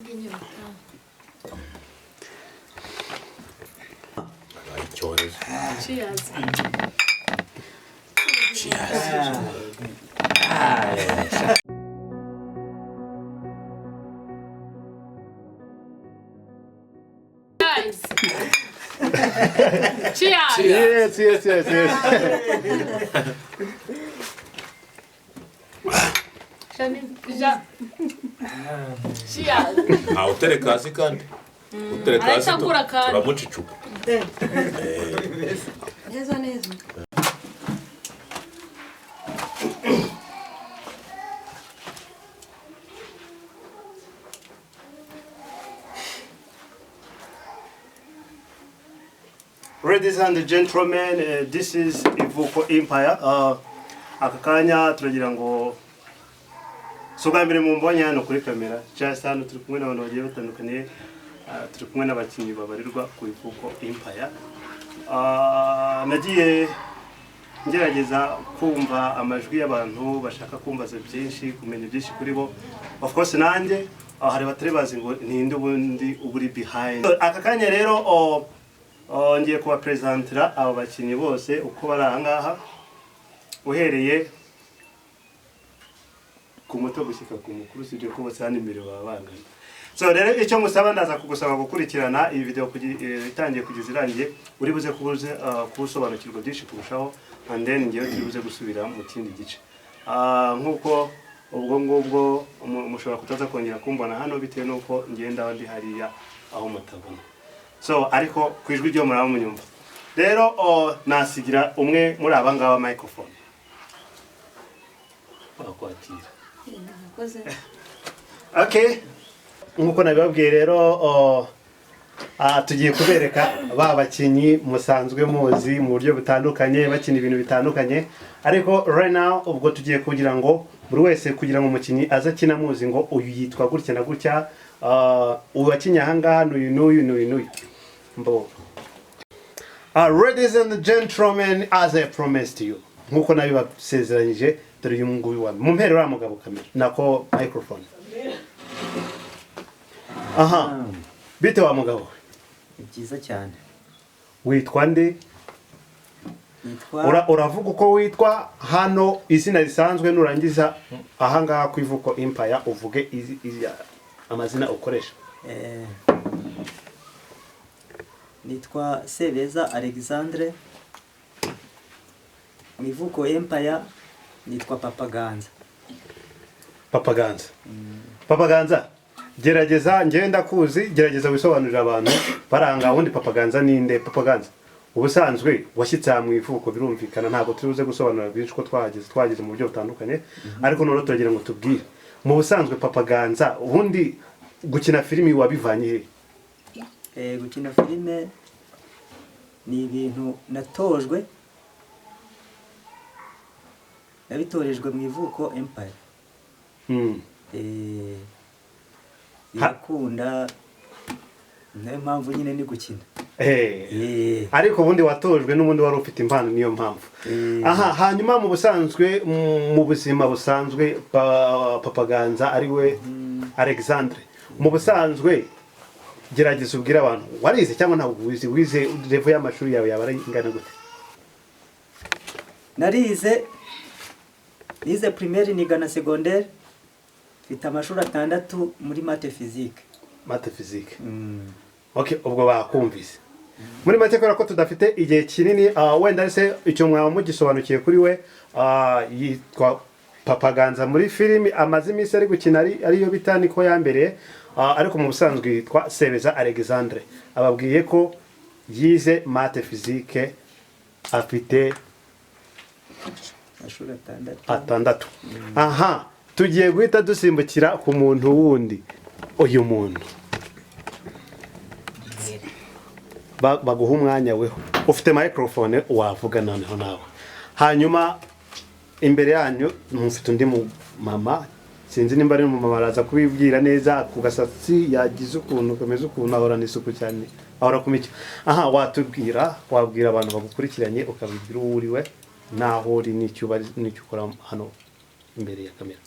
Bw'inyota. Icyorezo. Cheers. Cheers. Guys. Cheers. Yes. Shani, ja. Cheers. Ntawe utereka hasi, kandi utereka hasi Arahita agura kandi. Turamuca icupa. Neza neza. Ladies and gentlemen, this is Ivuko Empire. Aka kanya turagira ngo si ubwa mbere mumbonye hano kuri kamera. Just hano turi kumwe n'abantu bagiye batandukanye, turi kumwe n'abakinnyi babarirwa ku Ivuko Empire. Nagiye ngerageza kumva amajwi y'abantu bashaka kumbaza byinshi, kumenya byinshi kuri bo. Of course nanjye hari batari bazi ngo ninde ubundi uba uri behind. Aka kanya rero oh, ngiye kubapresentira aba bakinnyi bose uko bari aha ngaha, uhereye ku muto gushyika ku mukuru, usibye ko bose hano imbere baba bangana. So rero icyo musaba, ndaza kugusaba gukurikirana iyi video itangiye kugeza irangiye, uri buze kubuze kusobanukirwa byinshi kurushaho, and then ngewe turi buze gusubira mu kindi gice. Nk'uko ubwo ngubwo mushobora kutaza kongera kumbona hano bitewe n'uko ngenda ndi hariya aho mutabona. So ariko ku ijwi ryo muraba munyumva. Rero nasigira umwe muri aba ngaba microphone, wakwakira. Murakoze. Okay, nk'uko nabibabwiye rero, tugiye kubereka ba bakinnyi musanzwe muzi mu buryo butandukanye, bakina ibintu bitandukanye. Ariko right now ubwo tugiye kugira ngo buri wese, kugira ngo umukinnyi aze akina muzi ngo uyu yitwa gutya na gutya, uwakinnye aha ngaha n'uyu n'uyu n'uyu n'uyu mbo. Ladies and gentlemen, as I promised you, nkuko nabibasezeranyije, dore uyu nguyu wa mumpere uriya mugabo kamera, nako microphone. Aha, bite wa mugabo we? Ni byiza cyane. Witwa nde? Nitwa Uravuga uko witwa hano, izina risanzwe, nurangiza ahangaha ku Ivuko Empire uvuge amazina ukoresha. Nitwa Sebeza Alexandre. Mu Ivuko Empire nitwa Papa Ganza. Papa Ganza, Papa Ganza, gerageza, njyewe ndakuzi, gerageza wisobanurira abantu baranga ubundi Papa Ganza ninde. Papa Ganza, ubusanzwe washyitse aha mu ivuko, birumvikana ntabwo turi buze gusobanura byinshi ko twahageze mu buryo butandukanye, ariko noneho turagira ngo tubwire mu busanzwe Papa Ganza ubundi gukina filimi wabivanye he? Gukina filime ni ibintu natojwe, nabitorejwe mu Ivuko Empire. Birakunda, nayo mpamvu nyine ni gukina. Ariko ubundi watojwe n'ubundi wari ufite impano, niyo mpamvu. Aha, hanyuma mu busanzwe, mu buzima busanzwe, Papa Ganza ari we Alexandre, mu busanzwe gerageza ubwire abantu, warize cyangwa ntabwo wize? Wize level y'amashuri yawe yaba ari ingana gute? Narize, nize primaire, niga na secondaire, mfite amashuri 6 muri maths physique. Maths physique. Okay, ubwo bakumvise muri make. Kubera ko tudafite igihe kinini, wenda se icyo mwaba mugisobanukiye kuri we, yitwa Papa Ganza muri filimi amaze iminsi ari gukina, ariyo bita Niko Yambereye, ariko mu busanzwe yitwa Sebeza Alexandre. Ababwiye ko yize maths physique, afite amashuri 6. 6. Aha, tugiye guhita dusimbukira ku muntu wundi. Uyu muntu baguha umwanya weho, ufite microphone, wavuga noneho nawe. Hanyuma imbere yanyu mufite undi mu mama, sinzi nimba ari umumama, araza kubibwira neza. Ku gasatsi yagize ukuntu kameze ukuntu, ahorana isuku cyane, ahora ku mico. Aha, watubwira, wabwira abantu bagukurikiranye, ukabibwira uwo uriwe n'aho uri n'icyo n'icyo ukora hano imbere ya kamera.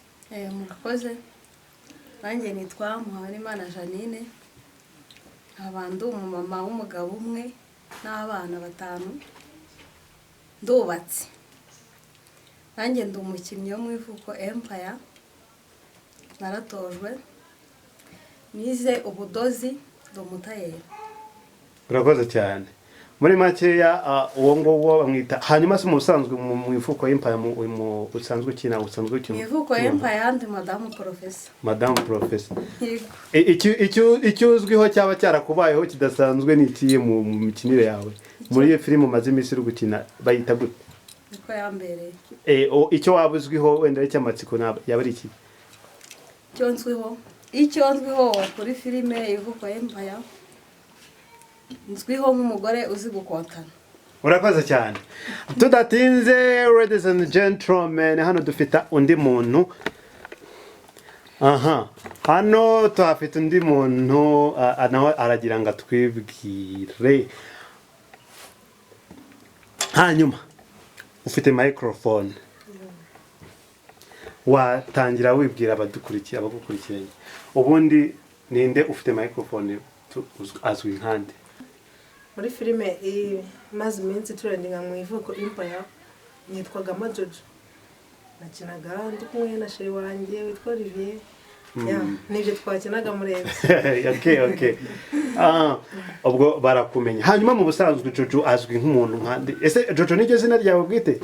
Murakoze. Nanjye nitwa Muhawenimana Janine, nkaba ndi umumama w'umugabo umwe n'abana batanu, ndubatse. Nanjye ndi umukinnyi wo mu Ivuko Empire, naratojwe, nize ubudozi, ndi umutayeri. Urakoze cyane. Muri makeya, uwo nguwo bamwita. Hanyuma se mu busanzwe mu Ivuko Empire usanzwe ukina, usanzwe ukina? Mu Ivuko Empire ndi madamu porofesa. Madamu porofesa. Yego. Icyo uzwiho cyaba cyarakubayeho kidasanzwe ni ikihe mu mikinire yawe muri iyo filime umaze iminsi uri gukina, bayita gute? Niko yambereye. Icyo waba uzwiho wenda ari icy'amatsiko yaba ari iki? Icyo nzwiho kuri filime Ivuko Empire, nzwiho nk'umugore uzi gukotana. Urakoze cyane. Tudatinze, ladies and gentlemen, hano dufite undi muntu. Aha hano tuhafite undi muntu, nawe aragira ngo atwibwire. Hanyuma ufite microphone, watangira wibwira abadukurikiye, abagukurikiranye. Ubundi ninde ufite microphone, azwi nkande? Muri filime imaze iminsi turendinga mu Ivuko Empire nitwaga Majojo. Nakinaga ndi kumwe na chéri wanjye witwa Olivier. Ya, nibyo twakinaga murebye. Okay. Ubwo barakumenya. Hanyuma mu busanzwe Jojo azwi nk'umuntu nkande? Ese Jojo niryo zina ryawe bwite?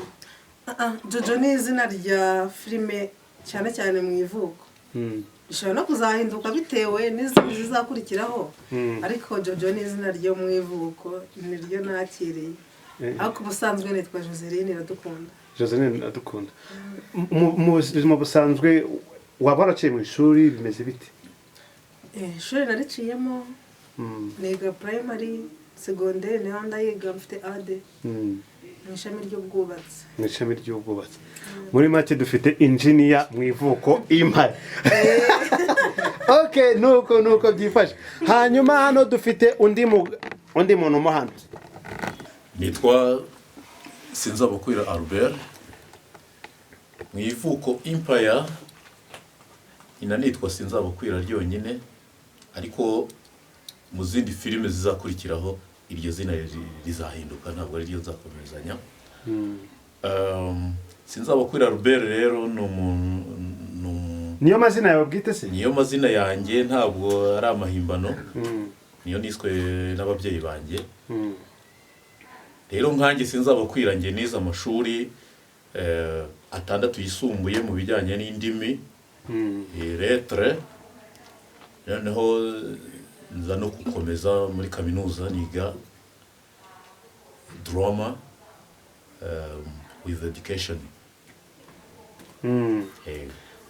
Ah, ah, Jojo ni izina rya filime, cyane cyane mu Ivuko. Rishobora no kuzahinduka bitewe n'izindi zizakurikiraho, ariko Jojo ni izina ryo mu Ivuko, niryo nakiriye. Ariko ubusanzwe nitwa Joseline Iradukunda. Joseline Iradukunda. Mu buzima busanzwe waba waraciye mu ishuri, bimeze bite? Ishuri nariciyemo, niga primary, segonderi niho ndayiga, mfite A2 mu ishami ry'ubwubatsi. Mu ishami ry'ubwubatsi. Muri make dufite injiniya mu Ivuko Empire. Okay, nuko byifashe. Hanyuma hano dufite undi muntu mo hano. Nitwa Sinzabakwira Albert. Mu Ivuko Empire ina nitwa Sinzabakwira ryonyine, ariko mu zindi filime zizakurikiraho iryo zina rizahinduka, ntabwo ari ryo nzakomezanya. Sinzabakwira Albert rero ni umuntu Niyo mazina yawe bwite se? Niyo mazina yanjye, ntabwo ari amahimbano, niyo niswe n'ababyeyi banjye. Rero nkanjye Sinzabakwira, njye nize amashuri atandatu yisumbuye mu bijyanye n'indimi, lettres, noneho nza no gukomeza muri kaminuza niga drama with education.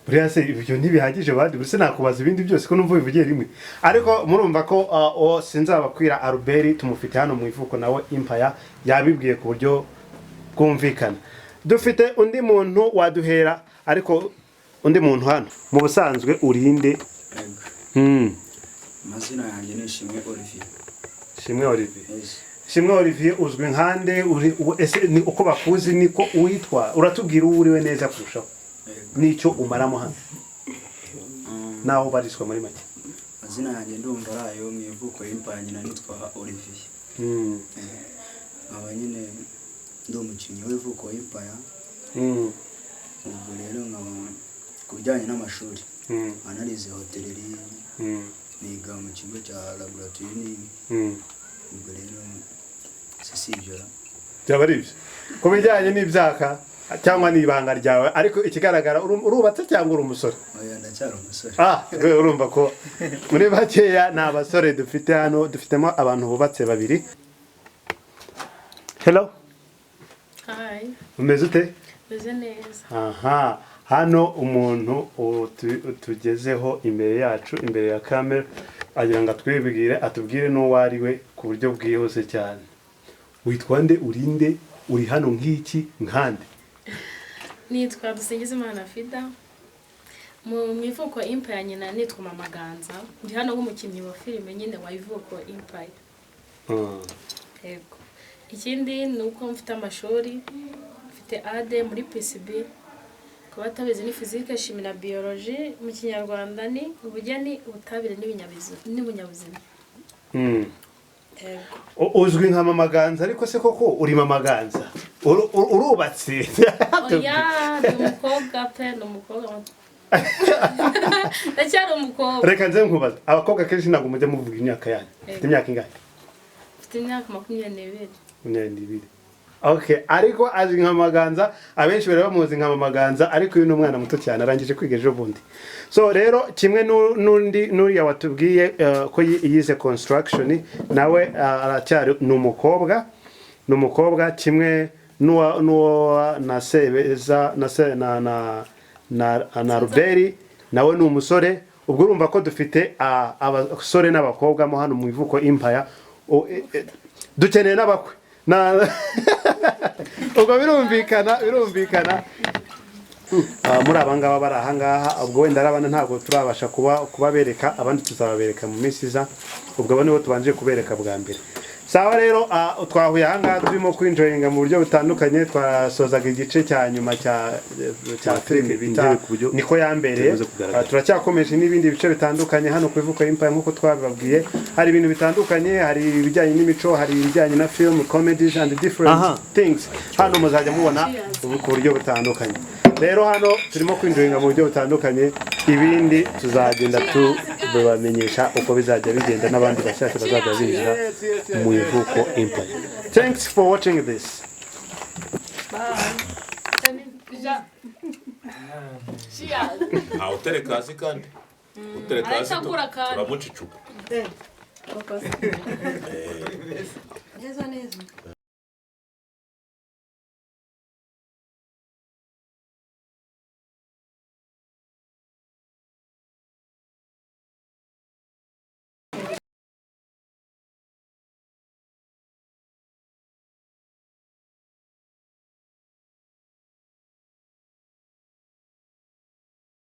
Buriya se ibyo ntibihagije badi? Buri se nakubaza ibindi byose ko numva bivugiye rimwe. Ariko murumva ko o Sinzabakwira Albert tumufite hano mu Ivuko nawe Empire, yabibwiye ku buryo bwumvikana. Dufite undi muntu waduhera, ariko undi muntu hano, mu busanzwe urinde? Yego. Amazina yanjye ni Ishimwe Olivier. Shimwe Olivier. Yes. Shimwe Olivier, uzwi nkande? Uri ese ni uko bakuzi niko uwitwa? Uratubwira uwo uriwe neza kurushaho Yego. n'icyo umaramo hano naho ubarizwa muri make. Amazina yanjye ndumva ari ayo mu Ivuko Empire, nyina nitwa Olivier. Nkaba nyine ndi umukinnyi w'Ivuko Empire. Ubwo rero nkaba ku bijyanye n'amashuri anarize hôtellerie, niga mu kigo cya laboratoire. Ubwo rero si ibyo ra? Byaba ari ibyo ku bijyanye n'ibyaka cyangwa n'ibanga ryawe, ariko ikigaragara urubatse cyangwa uri umusore? Oya, ndacyari umusore. Ah, we urumva ko muri bakeya ni abasore dufite hano, dufitemo abantu bubatse babiri. Hello. Hi. Umeze ute? Meze neza. Aha hano umuntu utugezeho imbere yacu, imbere ya kamera, agira ngo atwibwire, atubwire n'uwo ari we ku buryo bwihuse cyane. Witwa nde, urinde, uri hano nk'iki, nkande? Nitwa Dusingizimana Fida. Mu Ivuko Empire nyina nitwa Mama Ganza. Ndi hano nk'umukinnyi wa filime nyine wa Ivuko Empire. Yego. Ikindi ni uko mfite amashuri, mfite A2 muri PCB. Ku batabizi ni physique, chimie na biologie. Mu Kinyarwanda ni ubugeni, ubutabire n'ibinyabuzima. Yego. Uzwi nka Mama Ganza, ariko se koko uri Mama Ganza? Urubatse? Oya, ni umukobwa pe, ni umukobwa muto, ndacyari umukobwa. Reka nze nkubaza, abakobwa kenshi ntabwo mujya muvuga imyaka yanyu. Ufite imyaka ingahe? Mfite imyaka 22. 22, okay. Ariko azwi nka Mama Ganza, abenshi bari bamuzi nka Mama Ganza, ariko uyu ni umwana muto cyane, arangije kwiga ejo bundi. So rero kimwe n'undi n'uriya watubwiye ko yize construction, nawe aracyari ni umukobwa kimwe n'uwa na Sebeza na se na Ruberi, nawe ni umusore. Ubwo urumva ko dufite abasore n'abakobwa mo hano mu Ivuko Empire. Dukeneye n'abakwe ubwo birumvikana. Muri aba ngaba bari aha ngaha, ubwo wenda ari abana ntabwo turabasha kubabereka, abandi tuzababereka mu minsi iza. Ubwo abo nibo tubanje kubereka bwa mbere. Sawa rero, twahuye aha ngaha turimo kwinjoyinga mu buryo butandukanye. Twasozaga igice cya nyuma cya filime bita Intebe ku buryo Niko Yambereye. zimaze kugaragara. Turacyakomeje n'ibindi bice bitandukanye hano ku Ivuko Empire. Nk'uko twabibabwiye, hari ibintu bitandukanye, hari ibijyanye n'imico, hari ibijyanye na film, comedies and different things. Hano muzajya mubona ubu ku buryo butandukanye. Rero hano turimo kwinjoyinga mu buryo butandukanye, ibindi tuzagenda tubibamenyesha uko bizajya bigenda n'abandi bashyashya bazajya binjira mu Ivuko Empire. Thanks for watching this. Ja. Cheers. Ntawe utereka hasi, kandi utereka hasi Arahita agura kandi. turamuca icupa. Neza neza.